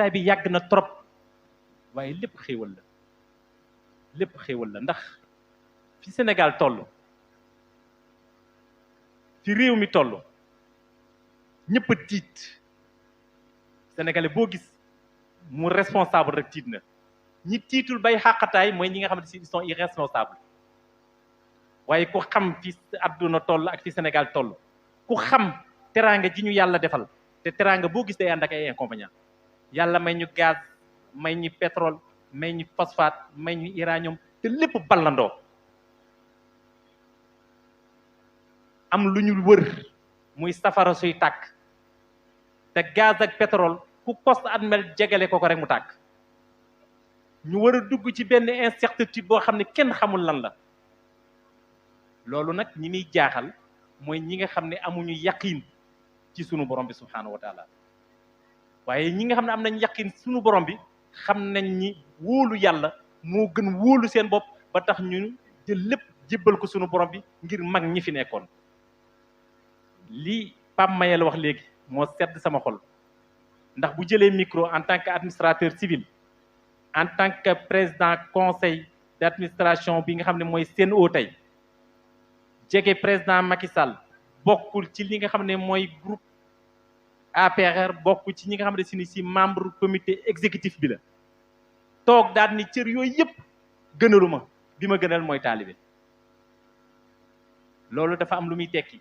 xataay bi yàgg na trop waaye lépp xéewal la lépp xéewal la ndax fi Sénégal toll fi réew mi toll ñëpp a tiit sénégalais boo gis mu responsable rek tiit na ñi tiitul bay xàqataay mooy ñi nga xamante ils sont irresponsables waaye ku xam fi àdduna toll ak fi Sénégal toll ku xam teraanga ji ñu yàlla defal te teraanga boo gis day ànd ak ay inconvénients yàlla may ñu gaz may ñu pétrole may ñu phosphate may ñu uranium te lépp ballandoo am lu ñu wër muy safara suy tàkk te gaz ak pétrole ku poste admel jegale ko rek mu tàkk ñu war a dugg ci benn incertitude boo xam ne kenn xamul lan la loolu nag ñi muy jaaxal mooy ñi nga xam ne amuñu yaqin ci sunu borom bi subhaanahu wa taala waaye ñi nga xam ne am nañ yaqin sunu borom bi xam nañ ni wóolu yàlla moo gën wóolu seen bopp ba tax ñu jël lépp jébbal ko sunu borom bi ngir mag ñi fi nekkoon li Pape Mayel wax léegi moo sedd sama xol ndax bu jëlee micro en tant que administrateur civil en tant que président conseil d'administration bi nga xam ne mooy CNO tey jege président Macky Sall bokkul ci li nga xam ne mooy groupe APR bokk ci ñi nga xam ne si membre comité exécutif bi la toog daal ni cër yooyu yëpp gënaluma bi ma gënal mooy taalibe loolu dafa am lu muy tekki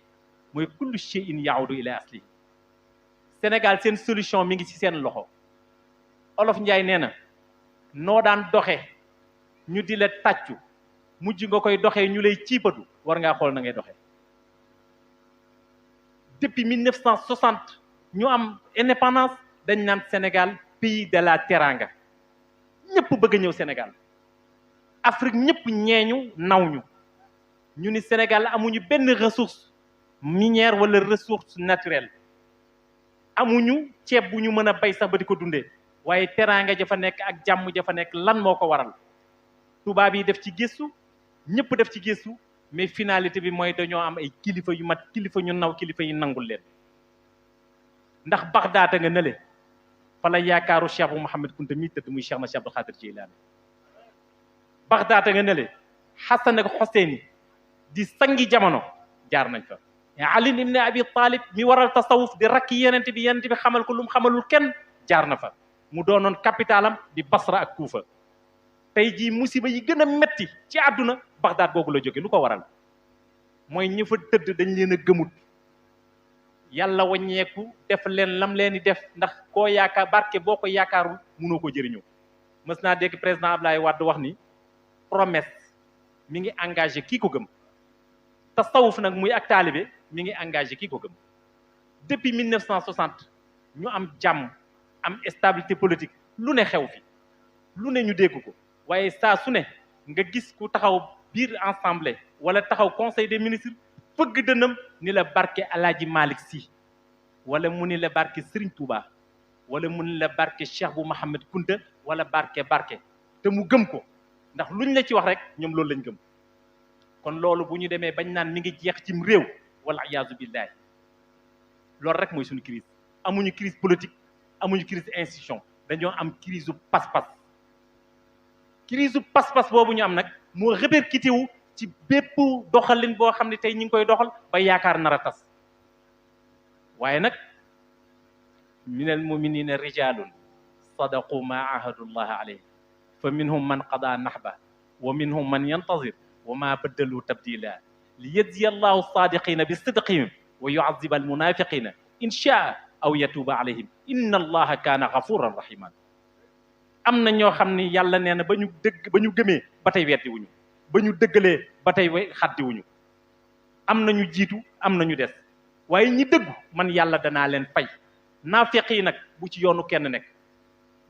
mooy kullu shay'in ya'udu ila asli Sénégal seen solution mi ngi ci seen loxo Olof Njaay nee na noo daan doxe ñu di la tàccu mujj nga koy doxee ñu lay ciipatu war ngaa xool na ngay doxee depuis 1960 ñu am indépendance dañ naan Sénégal pays de la teranga ñëpp bëgg a ñëw Sénégal Afrique ñëpp ñeeñu naw ñu ni Sénégal amuñu benn ressource minière wala ressource naturelle amuñu ceeb bu ñu mën a bay sax ba di ko dundee waaye teranga ja fa nekk ak jàmm ja fa nekk lan moo ko waral tubaab yi def ci gëstu ñëpp def ci gëstu mais finalité bi mooy dañoo am ay kilifa yu mat kilifa ñu naw kilifa yi nangul leen ndax Baxdaata nga nële fa la yaakaaru Cheikh bu Mouhamed Kunta mi tëdd muy Cheikh na Cheikh Abdou Khadir Jilaani Baxdaata nga nële Xasan ak Xuseyni di sangi jamono jaar nañ fa Ali ibn Abi Talib mi waral tasawuf di rakki yenent bi xamal ko lu mu xamalul kenn jaar na fa mu doonoon capitalam di Basra ak Kuufa tey jii musiba yi gën a metti ci àdduna Baxdaad googu la jóge lu ko waral mooy ñi fa tëdd dañ leen a gëmut yàlla waññeeku def leen lam leen di def ndax koo yaakaar barke boo ko yaakaarul mënoo ko jëriñoo mës naa dégg président Ablaye Wade wax ni promesse mi ngi engagé kii ko gëm tasawuf nag muy ak taalibe mi ngi engagé kii ko gëm depuis 1960 ñu am jàmm am stabilité politique lu ne xew fi lu ne ñu dégg ko waaye saa su ne nga gis ku taxaw biir assemblée wala taxaw conseil des ministres fëgg dënam ni la barke Alaaji Malick Sy wala mu ni la barke Serigne Touba wala mu ni la barke Cheikh bu Mouhamed Kunta wala barke te mu gëm ko ndax luñ la ci wax rek ñoom loolu lañ gëm kon loolu bu ñu demee bañ naan mi ngi jeex cim réew wala iyaazu billahi loolu rek mooy suñu crise amuñu crise politique amuñu crise institution dañoo am crise u pas-pas boobu ñu am nag moo répercuté wu ci bépp doxalin boo xam ne tey ñi ngi koy doxal ba yaakaar nar a tas waaye nag minal muminina rijalun sadaqu ma ahadullah alayhi fa minhum man qada nahba wa minhum man yantazir wa ma baddalu tabdila li yajziya allahu sadiqina bi sidqihim wa yu'azziba al munafiqina in shaa aw yatuba alayhim inna allaha kaana gafuran rahiman am na ñoo xam ni yàlla nee na ba ñu gëmee ba tey weddi wuñu ba ñu dëggalee ba tey xaddi wuñu am na ñu jiitu am na ñu des waaye ñi dëggu man yàlla danaa leen fay naafeq yi nag bu ci yoonu kenn nekk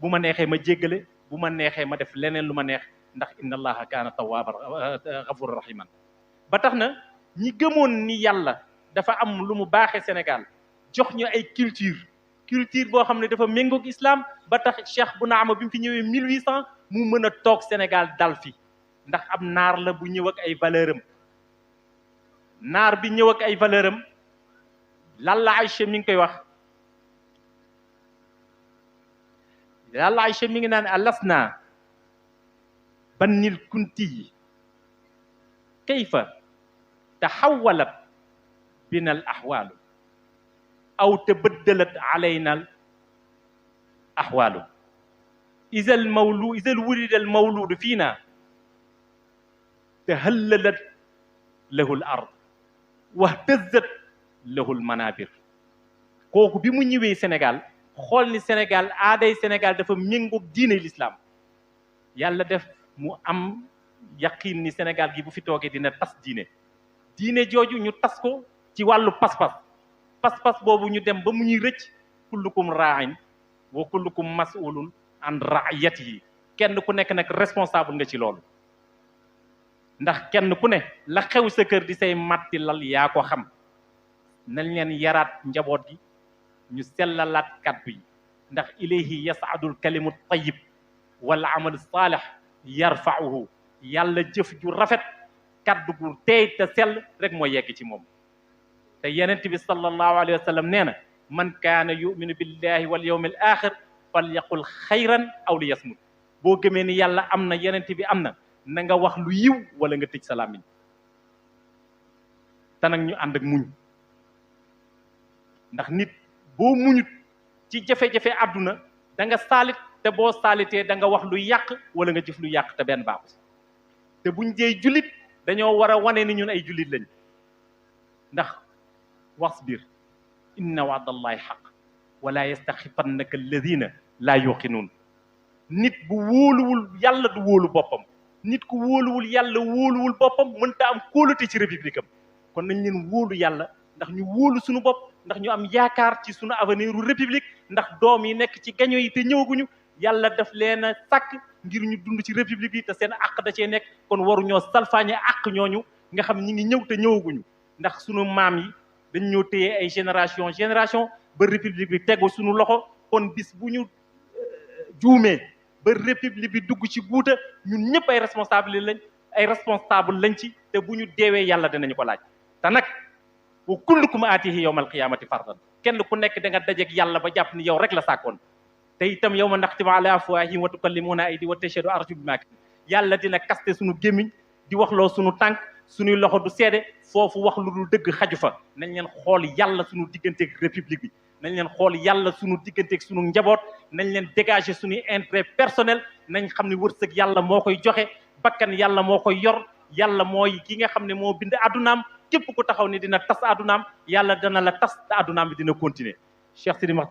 bu ma neexee ma jéggale bu ma neexee ma def leneen lu ma neex ndax inna allaha kaana tawwaban gafuran rahiman ba tax na ñi gëmoon ni yàlla dafa am lu mu baaxee Sénégal jox ñu ay culture boo xam ne dafa méngoog islam ba tax Cheikh Bounama bi mu fi ñëwee 1800 mu mën a toog Sénégal dal fi ndax am naar la bu ñëw ak ay valeur am naar bi ñëw ak ay valeur am Lalla Aïcha mi ngi koy wax yàlla Aïcha mi ngi naan alasna bannil kunti kayfa taxawalat bina al axwaalu aw tabaddalat alayna al axwaalu إذا ولد المولود فينا تهللت له الأرض واهتزت له المنابر kooku bi mu ñëwee Sénégal xool ni Sénégal aaday Sénégal dafa méngoog diine l'islam yàlla def mu am yaqin ni Sénégal gi bu fi toogee dina tas diine jooju ñu tas ko ci wàllu pas-pas boobu ñu dem ba mu ñuy rëcc kullukum raain wa kullukum mas'ulun an raayatihi kenn ku nekk nag responsable nga ci loolu ndax kenn ku ne la xew sa kër di say matti lal yaa ko xam nañ leen yaraat njaboot gi ñu sellalaat kaddu yi ndax ilayhi yasaadul kalimu tayyib wal amal saalih yarfauhu yàlla jëf ju rafet kaddu gu teey te sell rek moo yegg ci moom te yenent bi sallallahu alayhi wa sallam nee na man kaana yuminu billahi wal yawmi al axir fal yaqul xayran aw li yasmut boo gëmee ni yàlla am na yenent bi am na nga wax lu yiw wala nga tëj sa làmmiñ te nag ñu ànd ak muñ ndax nit boo muñut ci jafe-jafe àdduna da nga saalit te boo saalitee da nga wax lu yàq wala nga jëf lu yàq te benn baaxu te buñ dee jullit dañoo war a wane ni ñun ay jullit lañ ndax wasbir inna wa'dallahi xaq wala yastaxifannaka alladina laa yuqinuun nit bu wóoluwul yàlla du wóolu boppam nit ku wóoluwul yàlla wóoluwul boppam mënta am kóolute ci république am kon nañ leen wóolu yàlla ndax ñu wóolu suñu bopp ndax ñu am yaakaar ci suñu avenir u république ndax doom yi nekk ci gaño yi te ñëwaguñu yàlla daf leen a sàkk ngir ñu dund ci république bi te seen àq da cee nekk kon waruñoo salfaañe àq ñooñu nga xam ñi ngi ñëw te ñëwaguñu ndax suñu maam yi dañ ñoo téye ay génération ba république bi tegu suñu loxo kon bis bu ñu juumee ba république bi dugg ci guuta ñun ñëpp ay responsable lañ ci te bu ñu deewee yàlla dinañu ko laaj te nag wa kullukum aatihi yawmal qiyaamati fardan kenn ku nekk da nga dajeeg yàlla ba jàpp ni yow rek la sàkkoon te itam yawma naxtimu ala afwaahihim wa tukallimuna aydi wa tashhadu arjuluhum bimaa kasabu yàlla dina kaste suñu gémmiñ di waxloo suñu tànk suñuy loxo du seede foofu wax lu dul dëgg xaju fa nañ leen xool yàlla suñu digganteeg république bi nañ leen xool yàlla suñu digganteeg suñu njaboot nañ leen dégager suñuy intérêt personnel nañ xam ne wërsëg yàlla moo koy joxe bakkan yàlla moo koy yor yàlla mooy ki nga xam ne moo bind addunaam képp ku taxaw ni dina tas addunaam yàlla dana la tas te addunaam bi dina continuer Cheikh Sidi Mokhtar